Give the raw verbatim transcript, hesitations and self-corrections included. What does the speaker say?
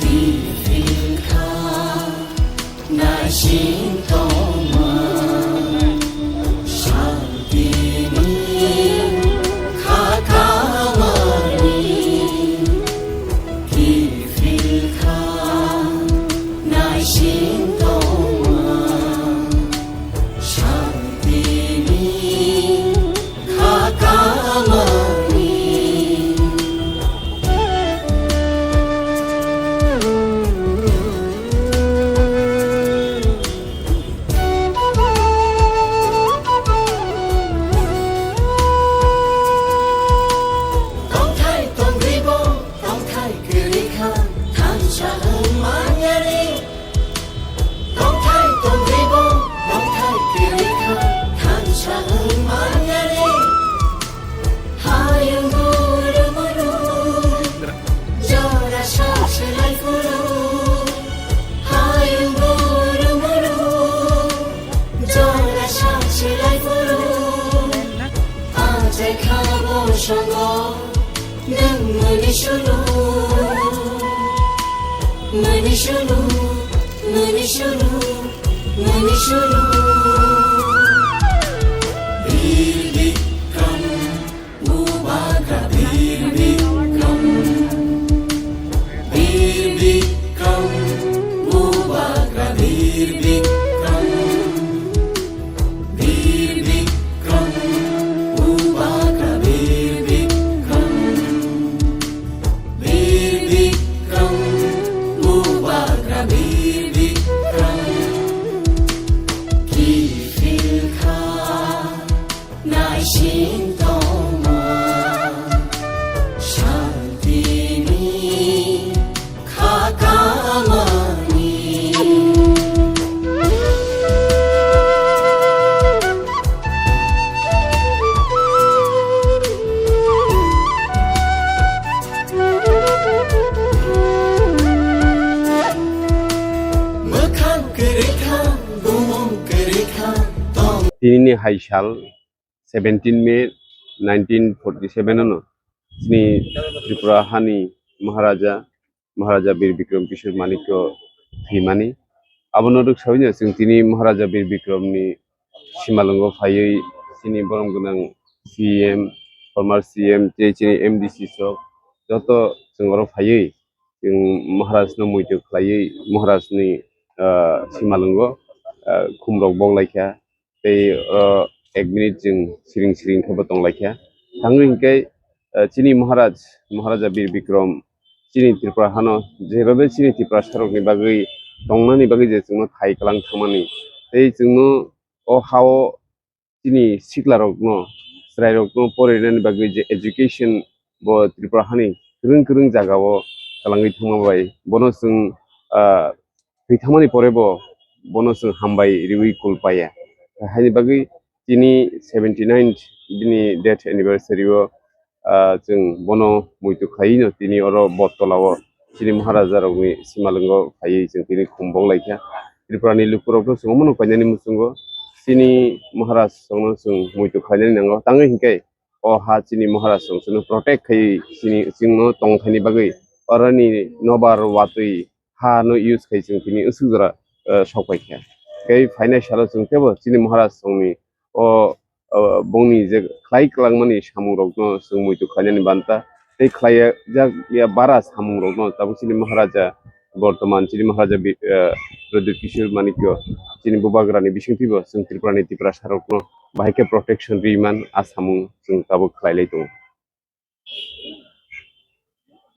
Kiphilkha naising tongma, santini kha kamani. Kiphilkha naising tongma, santini kha kamani. Tongthai tongribo, tongthai kwrwi kha, thansa wng manyani. Tongthai tongribo, tongthai kwrwi kha, thansa wng manyani. Hayung guru muru, jora sa selai guru. Hayung guru muru, jora sa selai guru. Ajai khabo songo, nwng mani sulu, mani sulu, mani sulu, mani sulu. Bir Bikram, Bubagra Bir Bikram, Bir Bikram, Bubagra Bir Bikram, Bir Bikram, Bubagra Bir Bikram, Bir Bikram, Bubagra Bir Bikram. Kiphilkha naising tongma, santini kha kamani. Mwkhang kwrwi kha, bumung kwrwi kha, tong. Tinini hai sal seventeen May nineteen forty seven ano chini Tripura hani Maharaja, Maharaja Bir Bikram Kishore Manikya thwimani. Abono rwksawi no chwng tini Maharaja Bir Bikram ni simalwngo phaiwi chini borom gwnang C M, former C M tei chini M D C sok joto chwng oro phaiwi chwng Maharaj no muitu khlaiwi Maharaj ni, ah, simalwngo, ah, khumrok bok laikha. Tei, ah, ek minute chwng siring siring khe bo tong laikha. Thangwi hinkhe, ah, chini Maharaj, Maharaja Bir Bikram chini Tripura hano jebabe chini Tiprasa rokni bagwi tongnani bagwi je chwngno thai kwlang thangmani tei chwngno o hao chini siklarokno, chwrairokno porinani bagwi je education bo Tripura hani kwrwng kwrwng jagao kwlangwi thangma bai bono chwng, ah, thwi thangmani pore bo bono chwng hambai riwi kul paiya. Haini bagwi tini seventy nine bini death anniversary o, ah, chwng bono muitu khlaiwi no tini oro Bottola o chini Maharaja rokni simalwngo phaiwi chwng tini khum bok laikha. Tripura ni lukurok no chwng omono painani muchungo chini Maharaj rokno chwng muitu khlainani nango. Tangwi hinkhe o ha chini Maharaj rok chwngno protect khai chini chwngno tongthaini bagwi oroni nobar watwi ha no use khai chwng tini usuk jora, eh, sok paikha. Tei phainai salo chwng teibo chini Maharaj rokni o, o, bongni je khlai kwlangmani samungrokno chwng muitu khlainani banta tei khlaijak ya bara samungrokno tabuk chini Maharaja, bortoman chini Maharaja bi-, eh, Pradyut Kishore Manikya chini bubagrani bisingtwibo chwng Tripurani Tiprasarokno bahai khe protection riman a samung chwng tabuk khlailai tongo.